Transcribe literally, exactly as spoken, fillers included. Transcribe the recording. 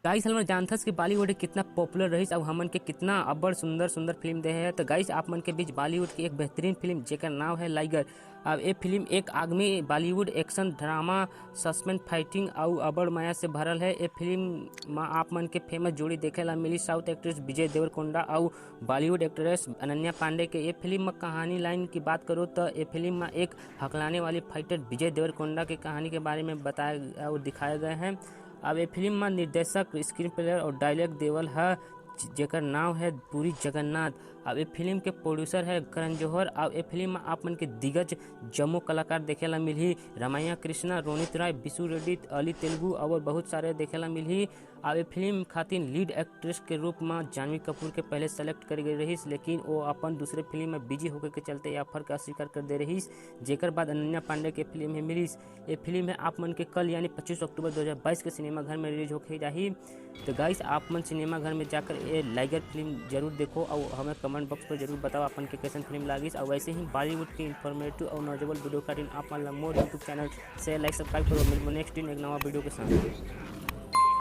गाइस, हमन जानथस कि बॉलीवुड कितना पॉपुलर रहिस, अब हमन के कितना अब्बड़ सुंदर सुंदर फिल्म दे हे। तो गाइस, आप मन के बीच बॉलीवुड की एक बेहतरीन फिल्म, जेकर नाम है लाइगर। अब ये फिल्म एक आदमी Bollywood action, drama, suspense, fighting अउ अब्बड़ मया से भरल है। ये फिल्म में आप मन के फेमस जोड़ी देखे ला मिली, साउथ एक्ट्रेस विजय देवरकोंडा अउ बॉलीवुड एक्ट्रेस अनन्या पांडे के। ये फिल्म में कहानी लाइन की बात करूँ तो ये फिल्म में एक हकलाने वाली फाइटर विजय देवरकोंडा की कहानी के बारे में बताया और दिखाया गया है। अब ये फिल्म में निर्देशक, स्क्रीन प्ले और डायलॉग देवल है, जेकर नाम है पुरी जगन्नाथ। अब ये फिल्म के प्रोड्यूसर है करण जौहर। अब ये फिल्म में आप मन के दिग्गज जम्मो कलाकार देखे ला मिलही, रमैया कृष्णा, रोनित राय, बिशु रेड्डी, अली तेलुगु और बहुत सारे देखे ला मिलही। अब ये फिल्म खातिर लीड एक्ट्रेस के रूप में जानवी कपूर के पहले सेलेक्ट करे गए रहिस, लेकिन वो अपन दूसरे फिल्म में बिजी होके के चलते ये ऑफर का अस्वीकार कर दे रहिस, जेकर बाद अनन्या पांडे के फिल्म ही मिलिस। ये फिल्म है आप मन के कल यानी पच्चीस अक्टूबर दो हज़ार बाईस के सिनेमाघर में रिलीज होके जाही। तो गाइस, आप मन सिनेमाघर में जाकर ये लाइगर फिल्म जरूर देखो और हमें कमेंट बॉक्स पर जरूर बताओ अपन के कैसन फिल्म लागिस। और वैसे ही बॉलीवुड के इन्फॉर्मेटिव और नॉलेजेबल वीडियो खातिर आप मन ला मोर YouTube चैनल से लाइक सब्सक्राइब करो। मिलबो नेक्स्ट दिन एक नवा वीडियो के साथ।